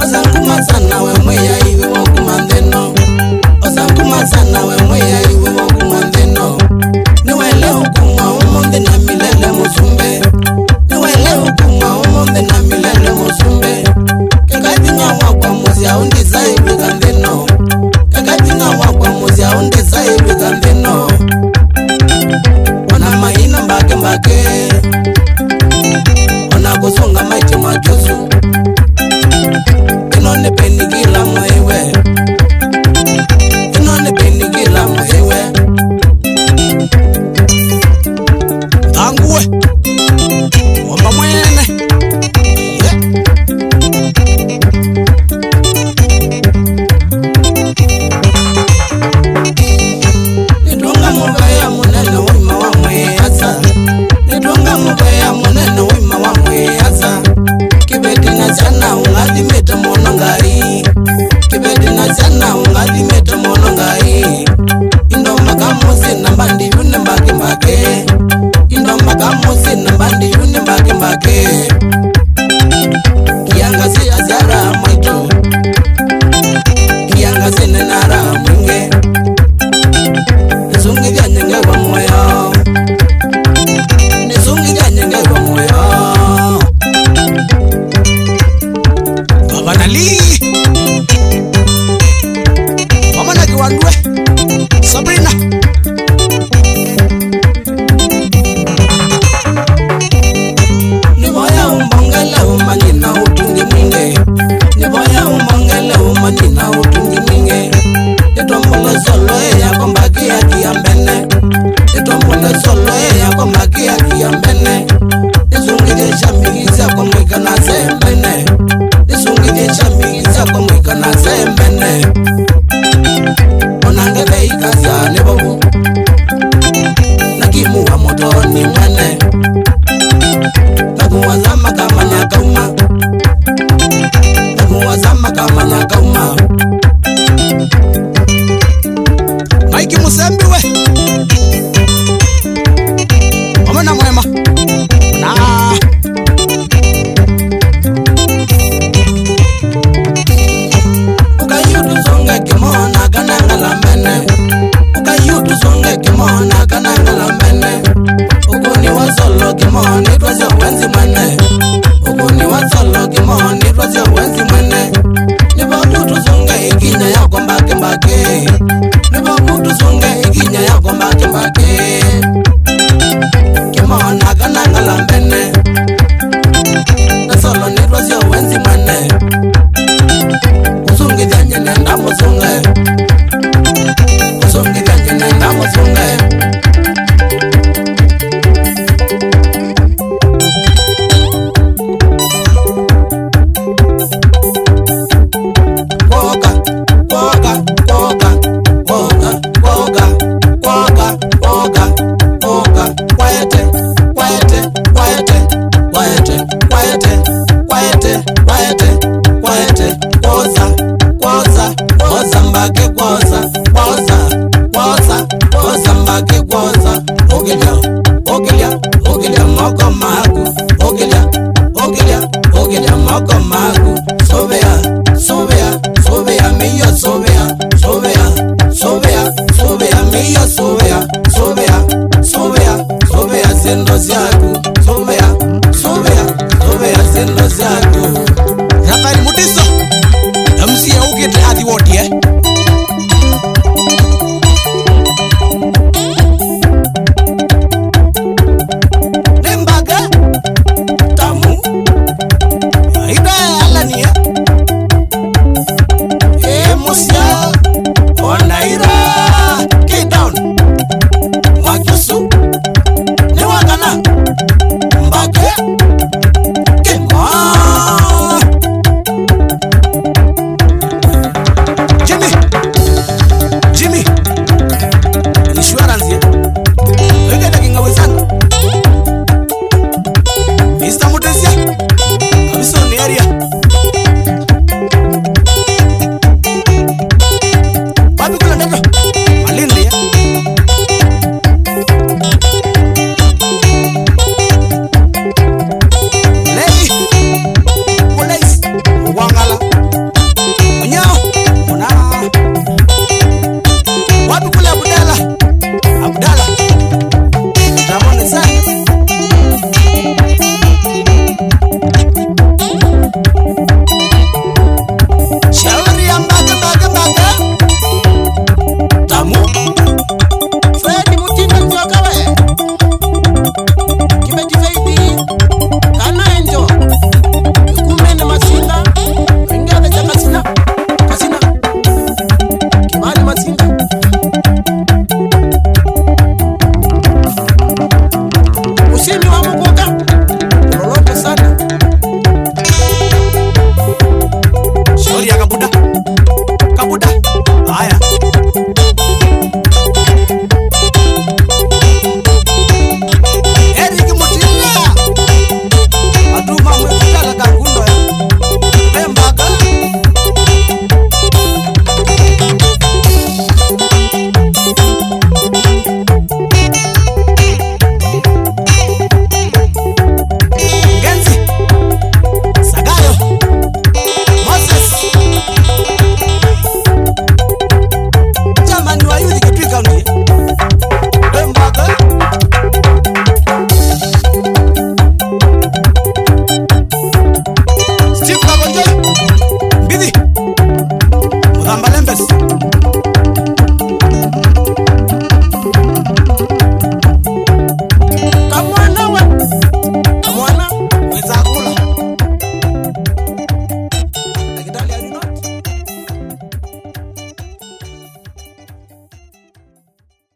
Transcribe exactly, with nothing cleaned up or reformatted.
Osa nguma sana we Mwĩai, we wa kuma nthĩ ĩno. Osa nguma sana we Mwĩai, we wa kuma nthĩ ĩno. Nĩwaĩle ũkumwa ũmũnthĩ na milele, Mũsumbĩ. Nĩwaĩle ũkumwa ũmũnthĩ na milele, Mũsumbĩ. Keka vinya wakwa mũsyaũ ndĩsaĩvĩka nthĩ ĩno. Keka vinya wakwa mũsyaũ ndĩsaĩvĩka nthĩ ĩno. Ona maina mbake mbake, ona kũsũnga maitĩ makyũsu. Ĩno nĩ penikila mũĩwe. Ĩno nĩ penikila mũĩwe. Thangue. Wamba mwene. Yeah. Nĩtũnga mũvea mũnene ũima wa mwĩasa. Nĩtũnga mũvea mũnene ũima wa mwĩasa. Kĩveti na syana ũng'athimĩte mũno Ngai. Kĩveti na syana ũng'athimĩte mũno Ngai. Indo mbaka mũsyĩ na mbandi yu nĩ mbake mbake. Indo mbaka mũsyĩ na mbandi yu nĩ mbake mbake. Kiangazi asyara mwaitũ. Kiangazi nĩnara mwingĩ. Nĩsũngĩthya nyengewa mũyo. Nĩsũngĩthya nyengewa mũyo. Baba Nali. Mama na Kiwandwe. Sabrina. Nĩvoya ũmbongele ũmanyi na ũtungi mwingĩ. Nĩvoya ũmbongele ũmanyi na ũtungi mwingĩ. Nĩtombole solo ĩya kwa mbaki ya kia mbene. Nĩtombole solo ĩya kwa mbaki ya kia mbene. Nĩsũngĩthye syamiki syakwa mwĩka na sembene. Nĩsũngĩthye syamiki syakwa mwĩka na sembene. Ona ngeve ikasya nĩ vau. Na kimu wa mũtoni mwene. Na kũwasa makama na kauma. Na kũwasa makama na kauma. Maiki Mũsembi we. Vamwe na Mwema. Na ũkai ũtũsũnge kĩmona kana ngalambene. Ũkai ũtũsũnge kĩmona kana ngalambene. Ũkũni wa solo kĩmona nĩtwasya wenzi mwene. Ũkũni wa solo kĩmona nĩtwasya wenzi mwene. Nĩvo ũtũsũnge ĩkinya ya kwa mbake mbake. Nĩvo ũtũsũnge ĩkinya ya kwa mbake mbake. Kĩmona kana ngalambene. Na solo nĩtwasya wenzi mwene. Kũsũngĩthya nyene ndamũsũnge. Kũsũngĩthya nyene ndamũsũnge. Kwoka, kwoka, kwoka, kwoka, kwoka, kwoka, kwoka, kwoka, kwete, kwete, kwete, kwete, kwete, kwete, kwete, kwete, kwosa, kwosa, kwosa, mbake, kwosa, kwosa, kwosa, kwosa, mbake, kwosa, ũkĩlya, ũkĩlya, ũkĩlya moko maku, ũkĩlya, ũkĩlya, ũkĩlya moko maku, sũvĩa, sũvĩa, sũvĩa mĩio, sũvĩa, sũvĩa, sũvĩa, sũvĩa mĩio, sũvĩa, sũvĩa, sũvĩa, sũvĩa syĩndũ syaku, sũvĩa, sũvĩa, sũvĩa syĩndũ syaku. Rafael Mutiso.